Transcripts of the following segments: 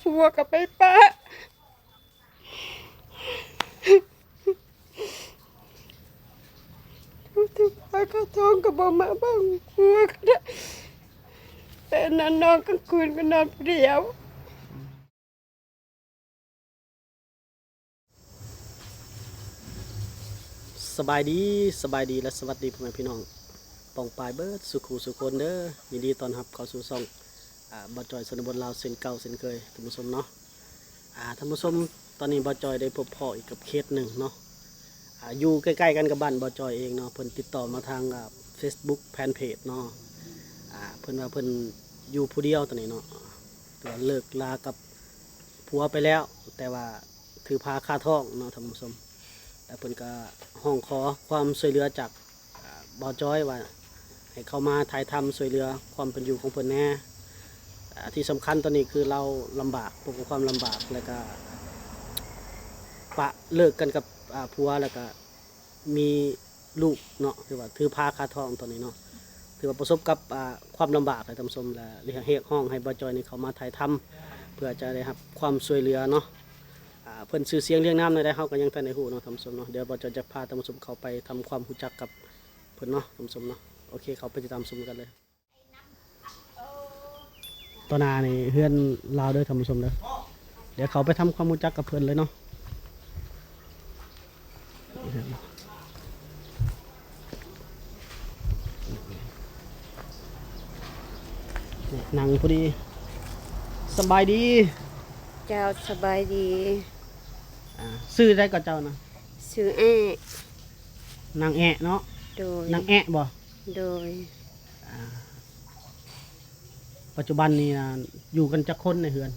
ຜົວກໍໄປປະ ຜູ້ທີ່ພາຄາທອງກໍບໍ່ມາເບິ່ງຜົວກໍໄດ້ ແຕ່ນອນກາງຄືນກໍນອນຜູ້ດຽວ. ສະບາຍດີ ສະບາຍດີ ແລະ ສະຫວັດດີພໍ່ແມ່ພີ່ນ້ອງປ້ອງປາຍເບິດສູ່ຄູ່ສູ່ຄົນເດີ. ຍິນດີຕ້ອນຮັບເຂົ້າສູ່ຊ່ອງ ອາ ບ່າວຈອຍຊົນນະບົດລາວ ເຊັ່ນເກົ່າເຊັ່ນເຄີຍທ່ານຜູ້ຊົມເນາະ. ອາ ທ່ານຜູ້ຊົມ ຕອນນີ້ບ່າວຈອຍໄດ້ພົບພໍ້ອີກກັບເຄສໜຶ່ງເນາະ ອາ ຢູ່ໃກ້ໆກັນກັບບ້ານບ່າວຈອຍເອງເນາະ. ເພິ່ນຕິດຕໍ່ມາທາງ ອາ ເຟສບຸກແຟນເພຈເນາະ. ອາ ເພິ່ນວ່າເພິ່ນຢູ່ຜູ້ດຽວຕອນນີ້ເນາະ ເລີກລາກັບຜົວໄປແລ້ວ ແຕ່ວ່າຖືພາຄາທ້ອງເນາະທ່ານຜູ້ຊົມ. ແລ້ວເພິ່ນກໍຮ້ອງຂໍຄວາມຊ່ວຍເຫຼືອຈາກ ອາ ບ່າວຈອຍວ່າໃຫ້ເຂົ້າມາຖ່າຍທຳຊ່ວຍເຫຼືອຄວາມເປັນຢູ່ຂອງເພິ່ນແດ່. ອາ ທີ່ສຳຄັນຕອນນີ້ຄືລາວລຳບາກ ພົບກັບຄວາມລຳບາກ ແລ້ວກະປະເລີກກັນກັບ ອາ ຜົວ ແລ້ວກະມີລູກເນາະ ຖືວ່າຖືພາຄາທ້ອງຕອນນີ້ເນາະ. ຖືວ່າປະສົບກັບ ອາ ຄວາມລຳບາກແຫຼະທ່ານຜູ້ຊົມ ແລະ ຮຽກຮ້ອງໃຫ້ບ່າວຈອຍນີ້ເຂົ້າມາຖ່າຍທຳ ເພື່ອຈະໄດ້ຮັບຄວາມຊ່ວຍເຫຼືອເນາະ. ອາ ເພິ່ນຊື່ສຽງລຽງນາມແນວໃດ ເຮົາກໍຍັງທັນໄດ້ຮູ້ເນາະທ່ານຜູ້ຊົມເນາະ. ດຽວບ່າວຈອຍຈະພາທ່ານຜູ້ຊົມເຂົ້າໄປທຳຄວາມຮູ້ຈັກກັບເພິ່ນເນາະທ່ານຜູ້ຊົມເນາະ. ໂອເຄ ເຂົ້າໄປຕິດຕາມຊົມກັນເລີຍ. ຕໍ່ໜ້ານີ້ເຮືອນລາວເດີທ່ານຜູ້ຊົມເດີ. ດຽວເຂົ້າໄປທຳຄວາມຮູ້ຈັກກັບເພິ່ນເລີຍເນາະ. ນັ່ງພໍດີ. ສະບາຍດີ. ເຈົ້າ ສະບາຍດີ. ອາ ຊື່ໃດກໍເຈົ້ານະ? ຊື່ແອະ. ນາງແອະເນາະ? ໂດຍ. ນາງແອະບໍ່? ໂດຍ. ອາ ປັດຈຸບັນນີ້ນະ ຢູ່ກັນຈັກຄົນໃນເຮືອນ?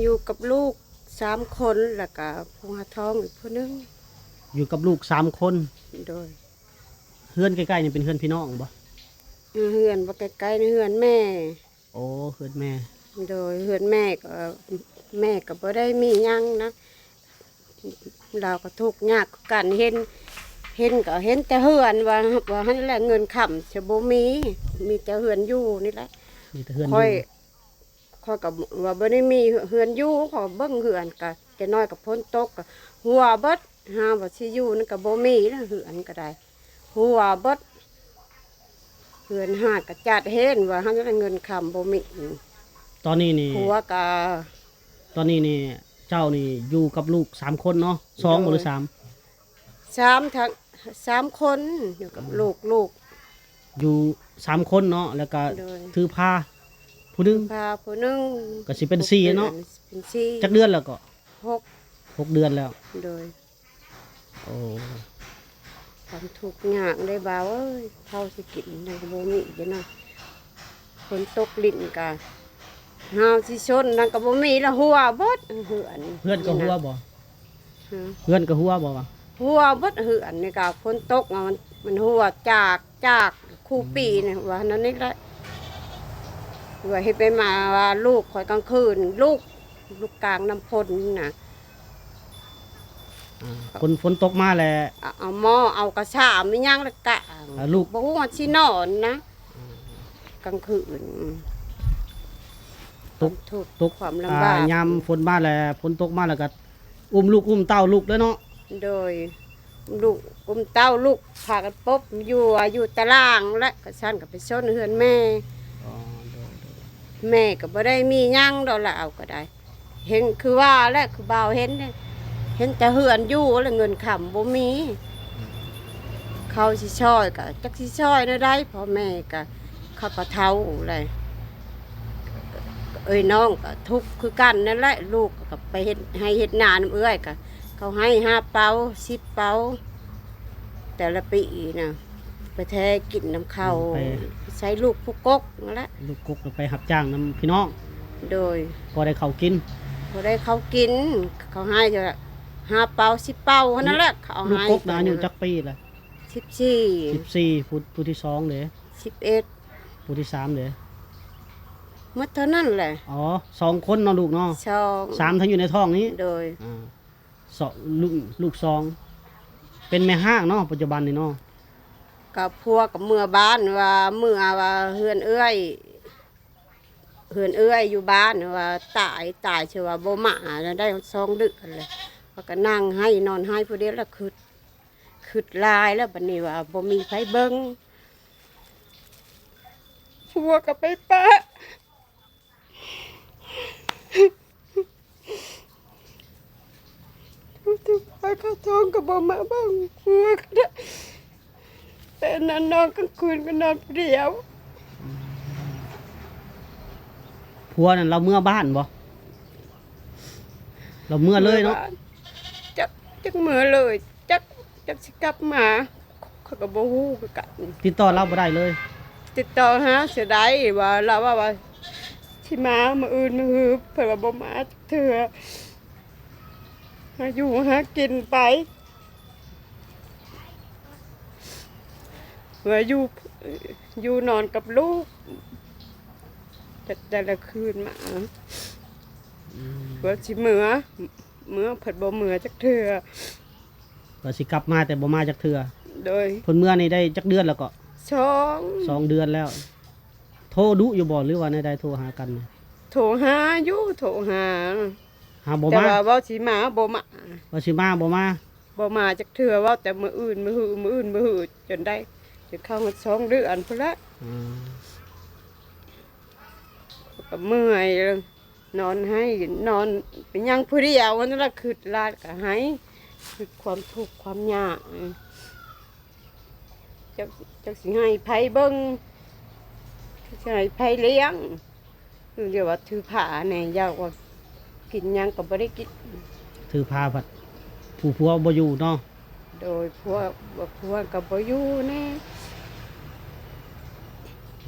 ຢູ່ກັບລູກສາມຄົນ ແລ້ວກະຜູ້ຫາທ້ອງອີກຜູ້ໜຶ່ງ. ຢູ່ກັບລູກສາມຄົນ? ໂດຍ. ເຮືອນໃກ້ໆນີ້ເປັນເຮືອນພີ່ນ້ອງບໍ່? ເຮືອນບໍ່ໃກ້ໆ ເຮືອນແມ່. ໂອ້ ເຮືອນແມ່. ໂດຍ. ເຮືອນແມ່ກໍ ແມ່ກໍບໍ່ໄດ້ມີຫຍັງນະ ລາວກໍທຸກຍາກຄືກັນ. ເຫັນ ເຫັນກໍເຫັນແຕ່ເຮືອນ ວ່າ ວ່າຫັ້ນແຫຼະ. ເງິນຄຳຈະບໍ່ມີ ມີແຕ່ເຮືອນຢູ່ນີ້ແຫຼະ. ມີແຕ່ເຮືອນຢູ່. ຂ້ອຍ ຂ້ອຍກໍວ່າບໍ່ໄດ້ມີເຮືອນຢູ່ ຂ້ອຍເບິ່ງເຮືອນກໍ ຈັກໜ້ອຍກໍຝົນຕົກກໍຮົ່ວເບິດ. ຫາວ່າຊິຢູ່ນັ້ນກໍບໍ່ມີແລ້ວ ເຮືອນກໍໄດ້ຮົ່ວເບິດ. ເຮືອນຫາກະຈັດເຫັນວ່າຫັ້ນແຫຼະ ເງິນຄຳບໍ່ມີ. ຕອນນີ້ນີ້ ຜົວກະ ຕອນນີ້ນີ້ເຈົ້ານີ້ຢູ່ກັບລູກສາມຄົນເນາະ? ສອງບໍ່ ໂດຍ ຫຼືສາມ? ສາມ ທັງ ສາມຄົນ ຢູ່ກັບລູກ ລູກຢູ່ສາມຄົນເນາະ ແລ້ວກະ ໂດຍ ຖືພາຜູ້ໜຶ່ງ ຖືພາຜູ້ໜຶ່ງ ກະຊິເປັນສີ່ເນາະ ເປັນສີ່. ຈັກເດືອນແລ້ວເກາະ? ຫົກ ຫົກເດືອນແລ້ວ. ໂດຍ. ໂອ້ ຄວາມທຸກຍາກເດ້ບ່າວເອີຍ ເຂົ້າຊິກິນຍັງກະບໍ່ມີຢູ່ເນາະ. ຝົນຕົກລິນກະ ຫາວຊິຊົນນັ້ນກະບໍ່ມີລະ ຮົ່ວເບິດເຮືອນ. ເຮືອນກະຮົ່ວບໍ່? ຮະ? ເຮືອນກະຮົ່ວບໍ່ວະ? ຮົ່ວເບິດເຮືອນນີ້ກະ ຝົນຕົກມາມັນ ມັນຮົ່ວຈາກ ຈາກຄູ່ປີນີ້ ວ່ານັ້ນນີ້ແຫຼະ. ວ່າເຮັດໄປມາວ່າລູກຂ້ອຍກາງຄືນ ລູກ ລູກກາງນ້ຳຝົນນະ. ອ່າ ຝົນ ຝົນຕົກມາແລ້ວ ເອົາ ເອົາໝໍ້ ເອົາກະຊາມອີ່ຫຍັງແລ້ວກະ ອ່າ ລູກ ບໍ່ຮູ້ວ່າຊິນອນນະ ອ່າ ກາງຄືນ. ຕົກ ຄວາມທຸກ ຕົກ ຄວາມລຳບາກ ອ່າ ຍາມຝົນມາແລ້ວ ຝົນຕົກມາແລ້ວກະ ອຸ້ມລູກອຸ້ມເຕົ້າລຸກເລີຍເນາະ. ໂດຍ. ລູກອຸ້ມເຕົ້າລຸກ ພາກັນປົບຢູ່ ຢູ່ຕາລ່າງ ແລະກະຊັ້ນກະໄປຊົນເຮືອນແມ່. ອໍ ໂດຍ ໂດຍ. ແມ່ກະບໍ່ໄດ້ມີຫຍັງດອກ ລາວກະໄດ້ ເຫັນຄືວ່າແຫຼະ ຄືບ່າວເຫັນເດ້ ເຫັນແຕ່ເຮືອນຢູ່ ແລະເງິນຄຳບໍ່ມີ. ເຂົາຊິຊ່ອຍກະຈັກຊິຊ່ອຍແນວໃດ ພໍ່ແມ່ກະ ເຂົາກະເຖົ້າແລ້ວ ເອື້ອຍນ້ອງກະທຸກຄືກັນນັ້ນແຫຼະ. ລູກກະໄປເຮັດໄຮ່ເຮັດນານຳເອື້ອຍ ກະເຂົາໃຫ້ຫ້າເປົາ ສິບເປົາ ແຕ່ລະປີນະ ໄປແທກິນນຳເຂົາ ໄປໃຊ້ລູກຜູ້ກົກນັ້ນແຫຼະ. ລູກກົກໄປຮັບຈ້າງນຳພີ່ນ້ອງ. ໂດຍ. ພໍໄດ້ເຂົ້າກິນ ພໍໄດ້ເຂົ້າກິນ ເຂົາໃຫ້ເທື່ອລະຫ້າເປົາ ສິບເປົາຫັ້ນນັ້ນແຫຼະ ເຂົາເອົາໃຫ້. ລູກກົກນະອາຍຸຈັກປີລະ? ສິບສີ່. ສິບສີ່. ຜູ້ ຜູ້ທີສອງເດ? ສິບເອັດ. ຜູ້ທີສາມເດ? ໝົດເທົ່ານັ້ນແຫຼະ. ອໍ ສອງຄົນເນາະລູກເນາະ? ສອງ. ສາມທັງຢູ່ໃນທ້ອງນີ້? ໂດຍ. ອ່າ ສອງ ລູກ ລູກສອງ ເປັນແມ່ຮ້າງເນາະ ປັດຈຸບັນນີ້ເນາະ. ກະຜົວກະເມືອບ້ານ ວ່າເມືອວ່າເຮືອນເອື້ອຍ ເຮືອນເອື້ອຍຢູ່ບ້ານວ່າຕາຍ, ຕາຍຊື່ວ່າບໍ່ມາ ໄດ້ສອງເດືອນແລ້ວ. ເຮົາກໍນັ່ງໄຫ້ນອນໄຫ້ຜູ້ດຽວ ແລ້ວຄຶດ, ຄຶດຫຼາຍແລ້ວ. ບັດນີ້ວ່າບໍ່ມີໃຜເບິ່ງ, ຜົວກໍໄປປະ. ຜູ້ທີ່ພາເຂົ້າທ້ອງກໍບໍ່ມາເບິ່ງ ຜົວກໍໄດ້ ແຕ່ນອນກາງຄືນກໍນອນຜູ້ດຽວ. ຜົວນັ້ນລາວເມືອບ້ານບໍ່? ລາວເມືອເລີຍເນາະ. ເມືອບ້ານ. ຈັກ, ຈັກເມືອເລີຍ, ຈັກ, ຈັກຊິກັບມາ ຂ້ອຍກໍບໍ່ຮູ້ຄືກັນ. ຕິດຕໍ່ລາວບໍ່ໄດ້ເລີຍ? ຕິດຕໍ່ຫາເສຍດາຍວ່າ ລາວວ່າ, ວ່າຊິມາມື້ອື່ນມື້ຮື, ເພິ່ນວ່າບໍ່ມາຈັກເທື່ອ. ຫາຢູ່ຫາກິນໄປ, ວ່າຢູ່, ຢູ່ນອນກັບລູກ ແຕ່, ແຕ່ລະຄືນມາ. ອືມ. ວ່າຊິເມືອ, ເມືອເພິ່ນບໍ່ເມືອຈັກເທື່ອ. ວ່າຊິກັບມາແຕ່ບໍ່ມາຈັກເທື່ອ. ໂດຍ. ເພິ່ນເມືອນີ້ໄດ້ຈັກເດືອນແລ້ວເກາະ? ສອງ. ສອງເດືອນແລ້ວ. ໂທດຸຢູ່ບໍ່ ຫຼືວ່າແນວໃດ ໂທຫາກັນ? ໂທຫາຢູ່, ໂທຫາ. ຫາບໍ່ມາ. ແຕ່ວ່າເວົ້າຊິມາ ບໍ່ມາ. ວ່າຊິມາ ບໍ່ມາ. ບໍ່ມາຈັກເທື່ອ, ເວົ້າແຕ່ມື້ອື່ນມື້ຮື, ມື້ອື່ນມື້ຮື ຈົນໄດ້, ຈົນເຂົ້າຮອດສອງເດືອນພຸ້ນລະ. ອືມ. ກໍເມື່ອຍ, ນອນໄຫ້, ນອນເປັນຫຍັງຜູ້ດຽວນັ້ນລະ, ຄຶດຫຼາຍກໍໄຫ້, ຄຶດຄວາມທຸກຄວາມຍາກ. ຈັກ, ຈັກຊິໃຫ້ໃຜເບິ່ງ, ຈັກຊິໃຫ້ໃຜລ້ຽງ. ຄືດຽວວ່າຖືພາແດ່, ຢາກວ່າກິນຫຍັງກໍບໍ່ໄດ້ກິນ. ຖືພາພັດຜູ້ຜົວບໍ່ຢູ່ເນາະ. ໂດຍ. ຜົວ, ຜົວກໍບໍ່ຢູ່ແດ່.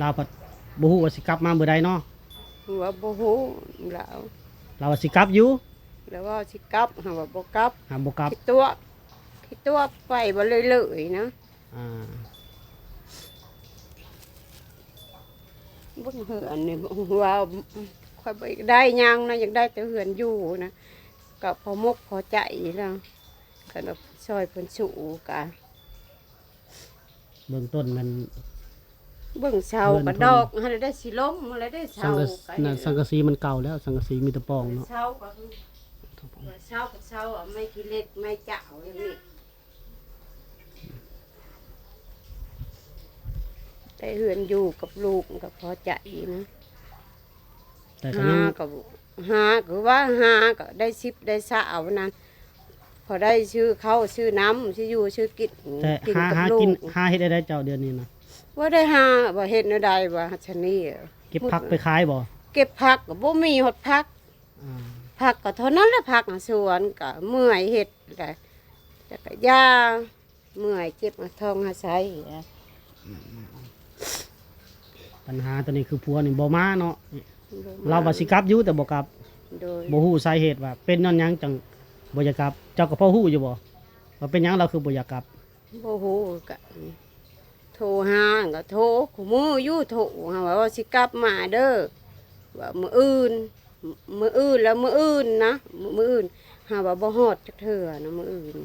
ລາວພັດບໍ່ຮູ້ວ່າຊິກັບມາມື້ໃດເນາະ. ວ່າບໍ່ຮູ້ລາວ. ລາວວ່າຊິກັບຢູ່. ລາວວ່າຊິກັບ, ຫາວ່າບໍ່ກັບ. ຫາບໍ່ກັບ. ຄິດຕົວ, ຄິດຕົວໄປບໍ່ເລີຍໆນະ. ອ່າ. ເບິ່ງເຮືອນນີ້ວ່າ ຂ້ອຍບໍ່ຢາກໄດ້ຫຍັງນະ, ຢາກໄດ້ແຕ່ເຮືອນຢູ່ນະ, ກໍພໍມົກພໍໃຈແລ້ວ. ຄັນວ່າຊ່ອຍເພິ່ນສູ້ກະ ເບື້ອງຕົ້ນແມ່ນ ເບິ່ງເສົາກະດອກຫັ້ນແຫຼະເດ້, ຊິລົ້ມຫັ້ນແຫຼະເດ້ ເສົາກະ, ສັງກະສີມັນເກົ່າແລ້ວ, ສັງກະສີມີແຕ່ປ່ອງເນາະ. ເສົາກໍຄື ເສົາກໍເສົາ, ໄມ້ຂີ້ເຫຼັກ ໄມ້ຈາວຢ່າງນີ້. ໄດ້ເຮືອນຢູ່ກັບລູກມັນກໍພໍໃຈນະ. ແຕ່ກໍຍັງ ຫາກໍ ຫາຄືວ່າຫາກໍໄດ້ສິບໄດ້ຊາວນັ້ນ, ພໍໄດ້ຊື້ເຂົ້າຊື້ນ້ຳ ຊື້ຢູ່ຊື້ກິນ. ແຕ່ ກິນ ຫາ ກັບ ຫາ ລູກ ກິນ ຫາເຮັດແນວໃດເຈົ້າດຽວນີ້ນະ? ບໍ່ໄດ້ຫາ, ວ່າເຮັດແນວໃດວ່າຊະນີ້. ເກັບຜັກໄປຂາຍບໍ່? ເກັບຜັກກໍບໍ່ມີຮອດຜັກ. ອ່າ. ຜັກກໍເທົ່ານັ້ນແຫຼະ, ຜັກສວນກໍເມື່ອຍເຮັດແຫຼະ, ຈັກກະຢ່າ ເມື່ອຍ ເຈັບມາທ້ອງຫາໄສ້. ອືມ. ບັນຫາໂຕນີ້ຄືຜົວນີ້ບໍ່ມາເນາະ. ບໍ່ມາ. ລາວວ່າຊິກັບຢູ່ແຕ່ບໍ່ກັບ. ໂດຍ. ບໍ່ຮູ້ສາເຫດວ່າເປັນຍ້ອນຫຍັງຈັ່ງບໍ່ຢາກກັບ. ເຈົ້າກໍພໍຮູ້ຢູ່ບໍ່ ວ່າເປັນຫຍັງລາວຄືບໍ່ຢາກກັບ? ບໍ່ຮູ້, ກະໂທຫາ, ກະໂທຄູ່ມື້ຢູ່, ໂທຫາວ່າຊິກັບມາເດີ, ວ່າມື້ອື່ນ, ມື້ອື່ນ ແລ້ວມື້ອື່ນນະ, ມື້ອື່ນ ຫາວ່າບໍ່ຮອດຈັກເທື່ອນະ ມື້ອື່ນ.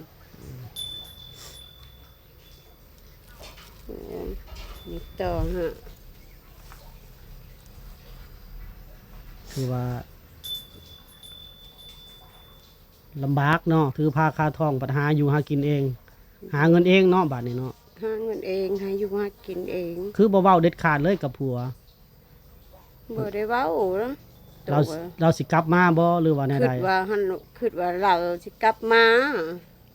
ເອີ ມີຕໍ່ຫາ ຄືວ່າລຳບາກເນາະ, ຖືພາຄາທ້ອງ ບັດຫາຢູ່ຫາກິນເອງ, ຫາເງິນເອງເນາະ ບາດນີ້ເນາະ. ຫາເງິນເອງ, ຫາຢູ່ຫາກິນເອງ. ຄືບໍ່ເວົ້າເດັດຂາດເລີຍກັບຜົວ? ບໍ່ໄດ້ເວົ້ານະ. ລາວ ໂຕວ່າ ລາວຊິກັບມາບໍ່ ຫຼືວ່າແນວໃດ? ຄິດວ່າຫັ້ນ, ຄິດວ່າລາວຊິກັບມາ,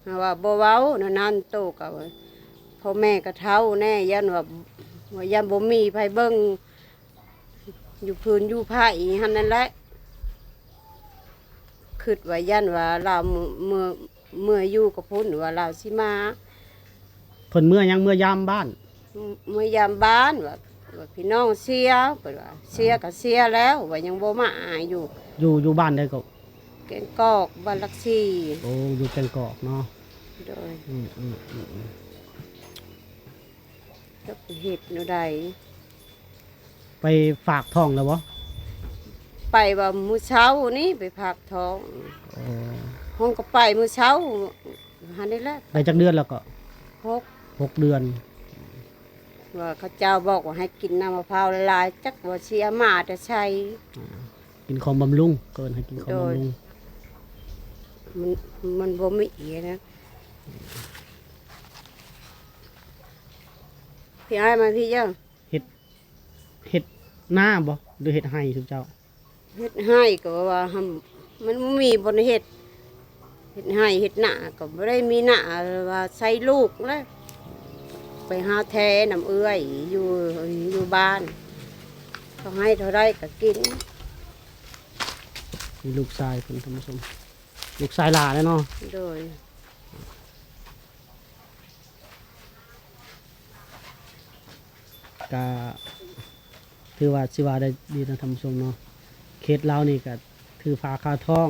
ຫາວ່າບໍ່ເວົ້າແນວນັ້ນ. ໂຕກໍວ່າ ພໍ່ແມ່ກໍເຖົ້າແດ່, ຢ້ານວ່າ ວ່າຢ້ານບໍ່ມີໃຜເບິ່ງ ຢູ່ພື້ນຢູ່ໄພຫັ້ນນັ້ນແຫຼະ. ຄິດວ່າຢ້ານວ່າລາວເມືອ, ເມືອ, ເມືອຢູ່ກັບພຸ້ນ ວ່າລາວຊິມາ. ເພິ່ນເມືອຫຍັງ? ເມືອຢາມບ້ານ? ເມືອ, ເມືອຢາມບ້ານ ວ່າ, ວ່າພີ່ນ້ອງເສຍ, ເພິ່ນວ່າເສຍກໍເສຍແລ້ວ, ວ່າຍັງບໍ່ມາຢູ່. ຢູ່, ຢູ່ບ້ານໃດກໍ? ແກງກອກ, ບ້ານຫຼັກສີ່. ໂອ້, ຢູ່ແກງກອກເນາະ. ໂດຍ. ອືມ, ອືມ, ອືມ, ອືມ. ຈັກໄປເຮັດແນວໃດ? ໄປຝາກທ້ອງແລ້ວບໍ່? ໄປວ່າມື້ເຊົ້ານີ້ໄປຝາກທ້ອງ. ອໍ. ຫ້ອງກໍໄປມື້ເຊົ້າຫັ້ນນີ້ແຫຼະ. ໄດ້ຈັກເດືອນແລ້ວກໍ? ຫົກ. ຫົກເດືອນ. ອືມ. ວ່າເຂົາເຈົ້າບອກວ່າໃຫ້ກິນນ້ຳມະພ້າວຫຼາຍໆ ຈັກວ່າຊິເອົາມາແຕ່ໃສ. ອ່າ ກິນຂອງບຳລຸງ ເອີ້ນໃຫ້ກິນຂອງບຳລຸງ. ໂດຍ. ມັນ ມັນບໍ່ມີນະ. ພີ່ອ້າຍມາພີ່ເຈົ້າ. ເຮັດ ເຮັດນາບໍ່ ຫຼືເຮັດໄຮ່ຊຸມເຈົ້າ? ເຮັດໄຮ່ກໍວ່າ ມັນບໍ່ມີບ່ອນເຮັດ ເຮັດໄຮ່ເຮັດນາກໍບໍ່ໄດ້ມີນາ ວ່າໃສ່ລູກແຫຼະ ໄປຫາແທ້ນຳເອື້ອຍຢູ່ ຢູ່ບ້ານ ເຂົາໃຫ້ເທົ່າໃດກໍກິນ. ມີລູກຊາຍເພິ່ນ ທ່ານຜູ້ຊົມ ລູກຊາຍຫຼ້າແຫຼະເນາະ. ໂດຍ. ກະຖືວ່າ ຊິວ່າໄດ້ດີນະທ່ານຜູ້ຊົມເນາະ ເຂດລາວນີ້ກະຖືພາຄາທ້ອງ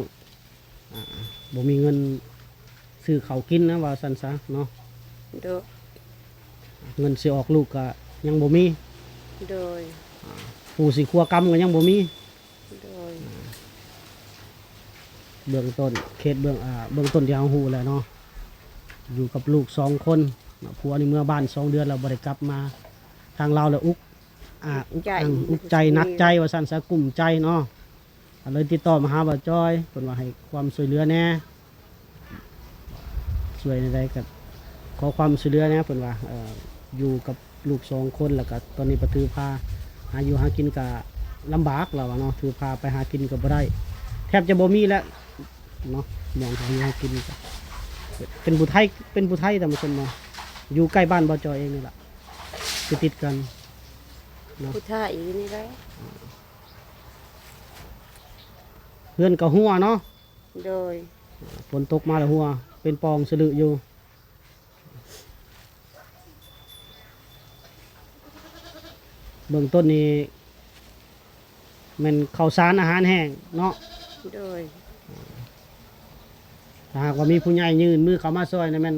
ອ່າ ບໍ່ມີເງິນຊື້ເຂົ້າກິນນະ ວ່າຊັ້ນຊະເນາະ. ໂດຍ. ເງິນຊິອອກລູກກະຍັງບໍ່ມີ. ໂດຍ. ອ່າ ຜູ້ຊິຄົວກຳກະຍັງບໍ່ມີ. ໂດຍ. ເບື້ອງຕົ້ນ ເຂດເບື້ອງ ອ່າ ເບື້ອງຕົ້ນທີ່ເຮົາຮູ້ແຫຼະເນາະ ຢູ່ກັບລູກສອງຄົນເນາະ ຜົວນີ້ເມືອບ້ານສອງເດືອນແລ້ວ ບໍ່ໄດ້ກັບມາ. ທາງລາວລະອຸກ ອ່າ ອຸກອັ່ງ ອຸກໃຈ ໜັກໃຈວ່າຊັ້ນຊະ ກຸ້ມໃຈເນາະ ກໍເລີຍຕິດຕໍ່ມາຫາບ່າວຈອຍ ເພິ່ນວ່າໃຫ້ຄວາມຊ່ວຍເຫຼືອແດ່. ຊ່ວຍແນວໃດກໍຂໍຄວາມຊ່ວຍເຫຼືອແດ່ ເພິ່ນວ່າ ເອີ ຢູ່ກັບລູກສອງຄົນ ແລ້ວກໍຕອນນີ້ປະຖືພາຫາຢູ່ຫາກິນກໍລຳບາກ ລາວວ່າເນາະ ຖືພາໄປຫາກິນກໍບໍ່ໄດ້ ແທບຈະບໍ່ມີແລ້ວເນາະ ໝ່ອງຫາຢູ່ຫາກິນກໍ ເປັນຜູ້ໄທ ເປັນຜູ້ໄທທ່ານຜູ້ຊົມເນາະ ຢູ່ໃກ້ບ້ານບ່າວຈອຍເອງນີ້ລະ ຄືຕິດກັນເນາະ ຜູ້ໄທນີ້ແຫຼະ. ເຮືອນກໍຮົ່ວເນາະ. ໂດຍ. ຝົນຕົກມາແລ້ວຮົ່ວ ເປັນປ່ອງສະລຶຢູ່. ເບື້ອງຕົ້ນນີ້ແມ່ນເຂົ້າສານອາຫານແຫ້ງເນາະ. ໂດຍ. ຖ້າຫາກວ່າມີຜູ້ໃຫຍ່ຍື່ນມືເຂົ້າມາຊ່ອຍນີ້ແມ່ນ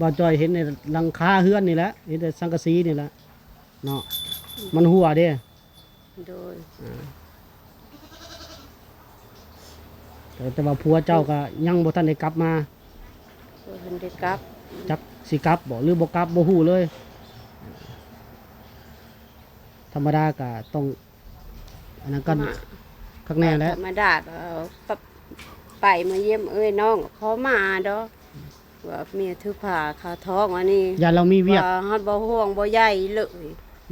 ບ່າວຈອຍເຫັນໃນຫຼັງຄາເຮືອນນີ້ແຫຼະ ເຫັນແຕ່ສັງກະສີນີ້ແຫຼະເນາະ ມັນຮົ່ວເດ້. ໂດຍ. ອ່າ ແຕ່ ແຕ່ວ່າຜົວເຈົ້າກໍຍັງບໍ່ທັນໄດ້ກັບມາ. ບໍ່ທັນໄດ້ກັບ. ຈັກຊິກັບບໍ່ ຫຼືບໍ່ກັບ ບໍ່ຮູ້ເລີຍ. ທຳມະດາກໍຕ້ອງອັນນັ້ນກັນ ມາ ຄັກແນ່ແຫຼະ. ທຳມະດາກໍໄປມາຢ້ຽມເອື້ອຍນ້ອງ ຂໍມາດອກ. ວ່າເມຍຖືພາຄາທ້ອງອັນນີ້ ຢ້ານລາວມີວຽກ ວ່າເຮົາບໍ່ຫ່ວງບໍ່ໃຍເລີຍ.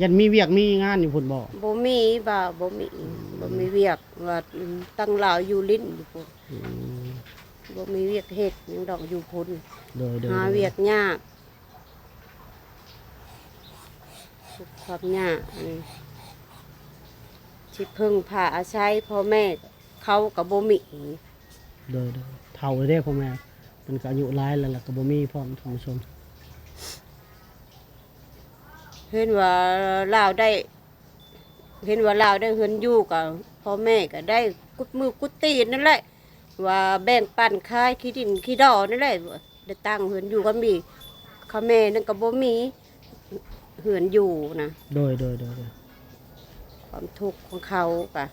ຢ້ານມີວຽກມີງານຢູ່ພຸ້ນບໍ່? ບໍ່ມີ ບໍ່ ບໍ່ມີ ອືມ ບໍ່ມີວຽກ ວ່າ ອືມ ຕັ້ງລາວຢູ່ຫຼິ້ນຢູ່ພຸ້ນ. ອືມ ບໍ່ມີວຽກເຮັດຫຍັງດອກຢູ່ພຸ້ນ. ໂດຍ ໂດຍ ຫາວຽກຍາກ. ທຸກຄວາມຍາກ ອັນນີ້ ຊິເພິ່ງພາອາໄສພໍ່ແມ່ເຂົາກໍບໍ່ມີ. ໂດຍ ໂດຍ ເຖົ້າແລ້ວເດ້ ພໍ່ແມ່ເພິ່ນກໍອາຍຸຫຼາຍແລ້ວ ແລ້ວກໍບໍ່ມີພ້ອມທ່ານຜູ້ຊົມ. ເຫັນວ່າລາວໄດ້ ເຫັນວ່າລາວໄດ້ເຮືອນຢູ່ ກໍພໍ່ແມ່ກໍໄດ້ກຸດມືກຸດຕີນນັ້ນແຫຼະ ວ່າແບ່ງປັນຂາຍຂີ້ດິນຂີ້ດໍນັ້ນແຫຼະ ໄດ້ຕັ້ງເຮືອນຢູ່ກໍມີ ຂ້າແມ່ນັ້ນກໍບໍ່ມີເຮືອນຢູ່ນະ. ໂດຍ ໂດຍ ໂດຍ ໂດຍ. ຄວາມທຸກຂອງເຂົາກະ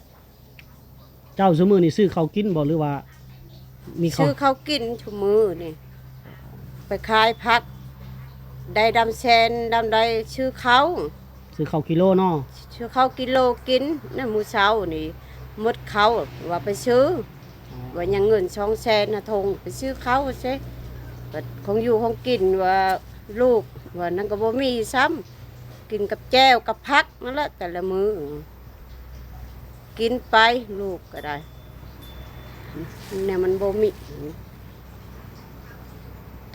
ເຈົ້າຊຸມື້ນີ້ຊື້ເຂົ້າກິນບໍ່ ຫຼືວ່າມີເຂົ້າ? ຊື້ເຂົ້າກິນຊຸມື້ນີ້ ໄປຂາຍຜັກ ໄດ້ດຳແສນດຳໃດ ຊື້ເຂົ້າ ຊື້ເຂົ້າກິໂລເນາະ. ຊື້ເຂົ້າກິໂລກິນ ໃນມື້ເຊົ້ານີ້ໝົດເຂົ້າ ວ່າໄປຊື້ ອໍ ວ່າຍັງເງິນສອງແສນນະ ຖົງໄປຊື້ເຂົ້າເຊ ບັດຂອງຢູ່ຂອງກິນວ່າລູກວ່ານັ້ນກໍບໍ່ມີຊ້ຳ ກິນກັບແຈ່ວກັບຜັກນັ້ນແຫຼະ ແຕ່ລະມື້ ກິນໄປ ລູກກໍໄດ້ ແນວມັນບໍ່ມີ.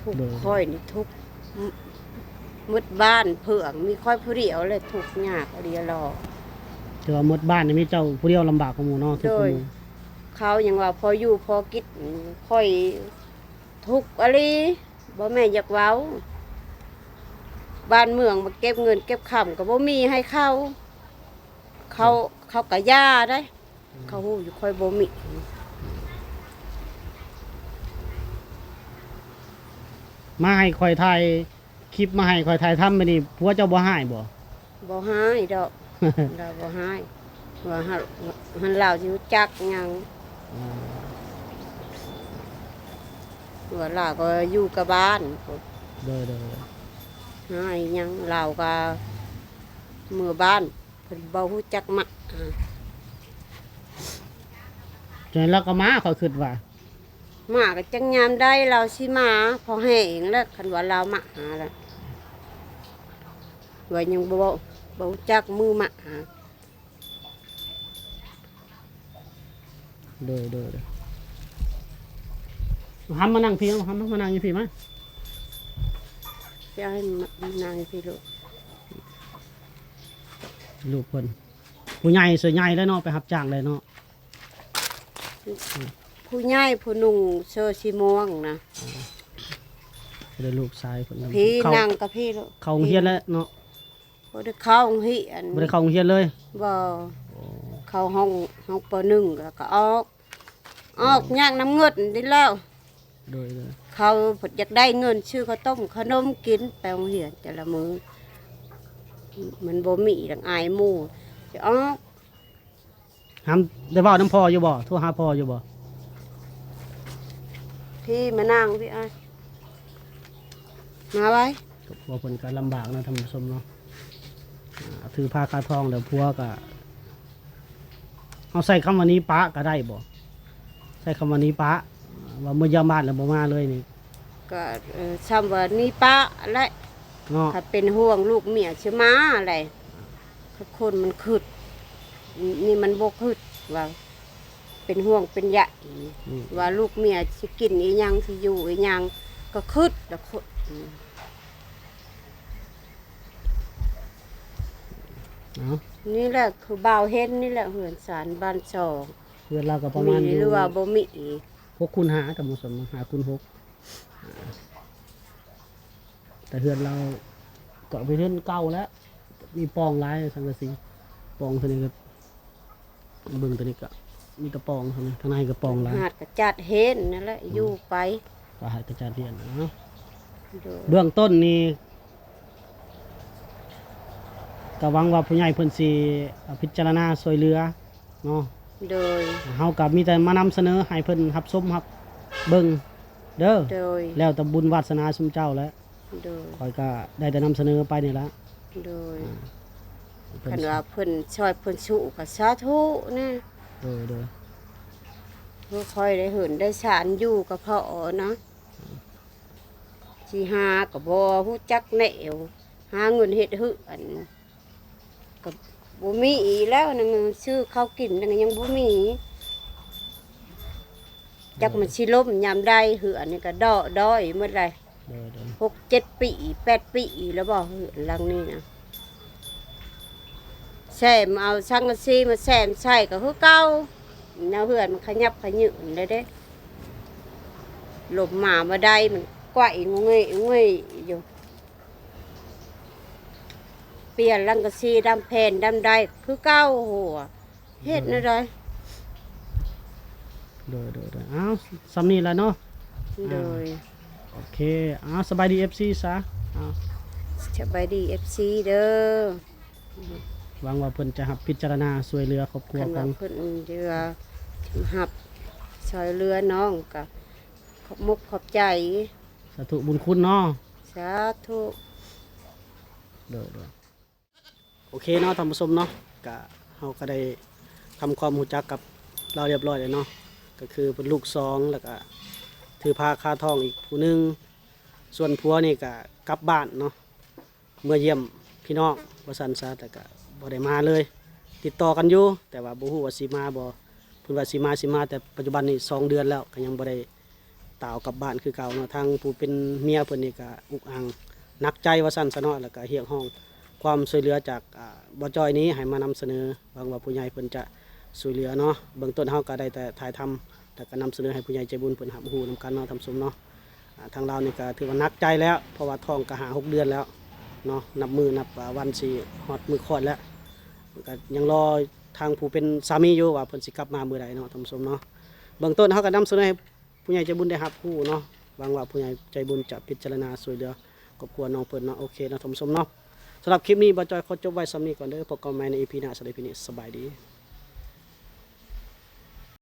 ທຸກ ໂດຍ ຂ້ອຍນີ້ທຸກ ໝົດບ້ານເພື່ອງ ມີຂ້ອຍຜູ້ດຽວແຫຼະ ທຸກຍາກອີ່ຫຼີຫຼໍ. ຖືວ່າໝົດບ້ານນີ້ມີເຈົ້າຜູ້ດຽວລຳບາກກວ່າໝູ່ເນາະ. ໂດຍ ທຸກກວ່າໝູ່ ເຂົາຍັງວ່າພໍຢູ່ພໍກິນ ຂ້ອຍທຸກອີ່ຫຼີ ບໍ່ແມ່ນຢາກເວົ້າ ບ້ານເມືອງມາເກັບເງິນເກັບຄຳກໍບໍ່ມີໃຫ້ເຂົາ ເຂົາ ເຂົາກໍຢ່າໄດ໋ ເຂົາຮູ້ຢູ່ຂ້ອຍບໍ່ມີ. ມາໃຫ້ຂ້ອຍຖ່າຍຄລິບ ມາໃຫ້ຂ້ອຍຖ່າຍທຳແບບນີ້ ຜົວເຈົ້າບໍ່ຮ້າຍບໍ່? ບໍ່ຮ້າຍດອກ ລາວບໍ່ຮ້າຍ ວ່າຫັ້ນ ຫັ້ນລາວຊິຮູ້ຈັກຫຍັງ ອ່າ ວ່າລາວກໍຢູ່ກັບບ້ານ. ໂດຍ ໂດຍ ໂດຍ. ຫາຫຍັງ ລາວກໍເມືອບ້ານ ເພິ່ນບໍ່ຮູ້ຈັກມາຫາ. ແຕ່ລາວກໍມາ ຂ້ອຍຄິດວ່າ ມາກໍຈັກຍາມໃດລາວຊິມາ ພໍແຮງແລ້ວ ຄັນວ່າລາວມາຫາແລ້ວ ວ່າຍັງບໍ່ ບໍ່ຮູ້ຈັກມື້ມາຫາ. ໂດຍ ໂດຍ ໂດຍ ຫ້າມມານັ່ງພີ້ ຫ້າມມານັ່ງຢູ່ພີ້ມາ ຈະໃຫ້ມາ ມານັ່ງຢູ່ພີ້ລູກ ລູກເພິ່ນ ຜູ້ໃຫຍ່ສ່ວນໃຫຍ່ແລ້ວເນາະ ໄປຮັບຈ້າງແລ້ວເນາະ ຜູ້ໃຫຍ່ຜູ້ໜຸ່ງເສື້ອສີມ່ວງນະ ອ່າ ແລ້ວລູກຊາຍເພິ່ນ ພີ້ ເຂົ້າ ນັ່ງກັບພີ້ລູກ ເຂົ້າໂຮງຮຽນແລ້ວເນາະ. ບໍ່ໄດ້ເຂົ້າໂຮງຮຽນ ບໍ່ໄດ້ເຂົ້າໂຮງຮຽນເລີຍ ບໍ່ ໂອ້ ເຂົ້າຫ້ອງ ຫ້ອງ ປໍໜຶ່ງ ແລ້ວກໍອອກ ອອກ ອືມ ຍາກນຳເງິນນີ້ແລ້ວ ໂດຍ ໂດຍ ເຂົາເພິ່ນຢາກໄດ້ເງິນຊື້ເຂົ້າຕົ້ມເຂົ້າໜົມກິນໄປໂຮງຮຽນແຕ່ລະມື້ ມັນບໍ່ມີ ຈັ່ງອາຍໝູ່ ຊິອອກ ຫາ ໄດ້ເວົ້ານຳພໍ່ຢູ່ບໍ່? ໂທຫາພໍ່ຢູ່ບໍ່? ພີ້ມານັ່ງພີ້ອ້າຍ ມາໄວ ຄອບຄົວເພິ່ນກໍລຳບາກເນາະທ່ານຜູ້ຊົມເນາະ ອ່າ ຖືພາຄາທອງແລ້ວຜົວກໍ ເຮົາໃຊ້ຄຳວ່າໜີປະກໍໄດ້ບໍ່? ໃຊ້ຄຳວ່າໜີປະ ວ່າເມືອຢ້ຽມບ້ານແລ້ວບໍ່ມາເລີຍນີ້ ກໍ ເອີ ຊ່ຳວ່າໜີປະແຫຼະ ເນາະ ຄັນເປັນຫ່ວງລູກເມຍຊິມາແຫຼະ ຄັນຄົນມັນຄຶດ ນີ້ມັນບໍ່ຄຶດວ່າ ເປັນຫ່ວງເປັນໃຍ ອືມ ວ່າລູກເມຍຊິກິນອີ່ຫຍັງ ຊິຢູ່ອີ່ຫຍັງ ກໍຄຶດລະຄົນ ອືມ ເອົາ ນີ້ແຫຼະຄືບ່າວເຫັນນີ້ແຫຼະ ເຮືອນຊານບ້ານຊ່ອງ ເຮືອນລາວກໍປະມານຢູ່ ມີຫຼືວ່າບໍ່ມີ ຫົກຄູນຫ້າ ທ່ານຜູ້ຊົມ ຫ້າຄູນຫົກ ອ່າ ແຕ່ເຮືອນລາວກໍເປັນເຮືອນເກົ່າແລ້ວ ມີປ່ອງຫຼາຍ ສັງກະສີ ປ່ອງເທົ່ານີ້ກໍ ເບິ່ງຕົວນີ້ກໍມີແຕ່ປ່ອງເທົ່ານັ້ນ ທາງໃນກໍປ່ອງຫຼາຍ ຫາດກໍຈັດເຫັນນັ້ນແຫຼະ ອືມ ຢູ່ໄປ ວ່າຫາດກໍຈັດເຫັນເນາະ ໂດຍ ເບື້ອງຕົ້ນນີ້ ກໍຫວັງວ່າຜູ້ໃຫຍ່ເພິ່ນຊິ ອາ ພິຈາລະນາຊ່ວຍເຫຼືອເນາະ ໂດຍ ເຮົາກໍມີແຕ່ມານຳສະເໜີໃຫ້ເພິ່ນຮັບຊົມຮັບເບິ່ງເດີ ໂດຍ ແລ້ວແຕ່ບຸນວາດສະໜາຊຸມເຈົ້າແຫຼະ ໂດຍ ຂ້ອຍກໍໄດ້ແຕ່ນຳສະເໜີໄປນີ້ລະ ໂດຍ ອ່າ ຄັນວ່າເພິ່ນຊ່ອຍເພິ່ນສູ້ກໍສາທຸນະ ໂດຍ ໂດຍ ຄືຂ້ອຍໄດ້ເຮືອນໄດ້ຊານຢູ່ກໍພໍນະ ຊິຫາກໍບໍ່ຮູ້ຈັກແນວ ຫາເງິນເຮັດເຮືອນ ກໍບໍ່ມີອີກແລ້ວ ຍັງຊື້ເຂົ້າກິນຍັງ ຍັງບໍ່ມີ ຈັກມັນຊິລົ້ມຍາມໃດ ເຮືອນນີ້ກໍເດາະດ້ອຍໝົດແຫຼະ ໂດຍ ໂດຍ ຫົກເຈັດປີ ແປດປີແລ້ວບໍ່ ເຮືອນຫຼັງນີ້ນະ ແຊມເອົາສັງກະສີມາແຊມໃສ່ກໍຄືເກົ່າ ແນວເຮືອນມັນຂະຫຍັບຂະຫຍືນແລ້ວເດ້ ລົມມາບໍ່ໄດ້ ມັນໄກວງຸເງຍອຸເງຍຢູ່. ປ່ຽນຫຼັງກະສີດຳແຜ່ນດຳໃດຄືເກົ່າ ໂອ້ໂຮ ເຮັດແນວໃດ? ໂດຍ ໂດຍ ໂດຍ ອ້າວ ສ່ຳນີ້ລະເນາະ ໂດຍ ອ່າ ໂອເຄ ອ້າວ ສະບາຍດີ ເອັຟຊີ ຊະ ອ້າວ ສະບາຍດີ ເອັຟຊີ ເດີ ຫວັງວ່າເພິ່ນຈະຮັບພິຈາລະນາຊ່ວຍເຫຼືອຄອບຄົວ ຄັນວ່າຂອງ ເພິ່ນຈະຮັບຊ່ວຍເຫຼືອນ້ອງກະຂອບມຸກຂອບໃຈ ສາທຸບຸນຄຸນເນາະ ສາທຸ ໂດຍ ໂດຍ ໂອເຄເນາະທ່ານຜູ້ຊົມເນາະ ກະເຮົາກໍໄດ້ທຳຄວາມຮູ້ຈັກກັບລາວຮຽບຮ້ອຍແລ້ວເນາະ ກໍຄືເປັນລູກສອງ ແລ້ວກະຖືພາຄາທອງອີກຜູ້ໜຶ່ງ ສ່ວນຜົວນີ້ກະກັບບ້ານເນາະ ເມືອຢ້ຽມພີ່ນ້ອງວ່າຊັ້ນຊະ ແຕ່ກະບໍ່ໄດ້ມາເລີຍ ຕິດຕໍ່ກັນຢູ່ ແຕ່ວ່າບໍ່ຮູ້ວ່າຊິມາບໍ່ ເພິ່ນວ່າຊິມາ ຊິມາ ແຕ່ປັດຈຸບັນນີ້ສອງເດືອນແລ້ວ ກໍຍັງບໍ່ໄດ້ ຕາວກັບບ້ານຄືເກົ່າເນາະ ທາງຜູ້ເປັນເມຍເພິ່ນນີ້ກະອຸກອັ່ງໜັກໃຈວ່າຊັ້ນຊະເນາະ ແລ້ວກະຮຽກຮ້ອງຄວາມຊ່ວຍເຫຼືອຈາກ ອາ ບ່າວຈ້ອຍນີ້ໃຫ້ມານຳສະເໜີ ຫວັງວ່າຜູ້ໃຫຍ່ເພິ່ນຈະຊ່ວຍເຫຼືອເນາະ ເບື້ອງຕົ້ນເຮົາກະໄດ້ແຕ່ຖ່າຍທຳ ແລ້ວກະນຳສະເໜີໃຫ້ຜູ້ໃຫຍ່ໃຈບຸນເພິ່ນຮັບຮູ້ນຳກັນເນາະທ່ານຜູ້ຊົມເນາະ ອາ ທາງລາວນີ້ກະຖືວ່າໜັກໃຈແລ້ວ ເພາະວ່າທ້ອງກະຫ້າຫົກເດືອນແລ້ວເນາະ ນັບມື້ນັບ ອາ ວັນຊິຮອດມື້ຄອດແລ້ວ ກະຍັງລໍທາງຜູ້ເປັນສາມີຢູ່ວ່າເພິ່ນຊິກັບມາມື້ໃດເນາະທ່ານຜູ້ຊົມເນາະ ເບື້ອງຕົ້ນເຮົາກະນຳສະເໜີໃຫ້ ຜູ້ໃຫຍ່ໃຈບຸນໄດ້ຮັບຮູ້ເນາະ ຫວັງວ່າຜູ້ໃຫຍ່ໃຈບຸນຈະພິຈາລະນາຊ່ວຍເຫຼືອຄອບຄົວນ້ອງເພິ່ນເນາະ ໂອເຄເນາະທ່ານຜູ້ຊົມເນາະ ສຳລັບຄລິບນີ້ບ່າວຈ້ອຍຂໍຈົບໄວ້ສ່ຳນີ້ກ່ອນເດີ ພົບກັນໃໝ່ໃນອີພີໜ້າ ສຳລັບອີພີນີ້ ສະບາຍດີ.